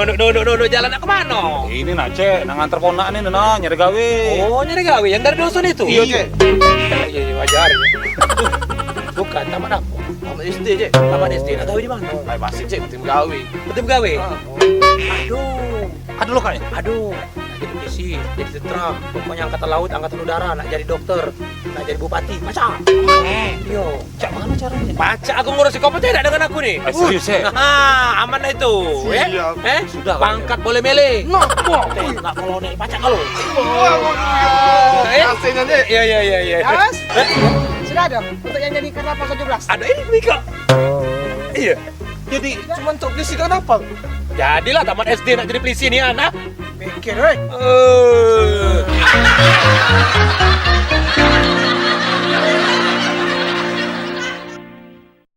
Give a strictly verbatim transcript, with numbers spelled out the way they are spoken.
Duduk, duduk, duduk, jalan nak ke mano? Ini nah, Cek, nak nganter ponak ni nah, nyari gawe. Oh, nyari gawe yang dari dusun itu? Iyo, Cek. Iyo, iyo, wajar. Bukan, tamat apo? Tamat S D, Cek. Tamat S D, nak gawe di mano? Ai, masih, Cek, penting gawe. Penting gawe? Ah. Aduh. Aduh, lo, Kak. Aduh. Jadi polisi, jadi tentara. Pokoknya angkatan laut, angkatan udara, nak jadi dokter, nak jadi bupati. Macam. Iyo. Cak mano caronyo? Pacak aku ngurusi, kau percaya dak dengan aku ni? Eh, serius, eh? Nah, aman dah itu, eh? Siap. Eh? Sudah, pangkat boleh milih. Nah, wah, eh, nak kalau naik pacak kalau. Wah, wah, wah. Eh? Kasihnya, Cek. Iya, iya, iya, iya. Mas, sudah ada untuk yang nyanyi karnaval tujuh belas? Ada ini, Mika. Iya. Jadi, cuma untuk polisi karnaval. Jadilah tamat S D nak jadi polisi ni, anak. Mikir, weh. Eh.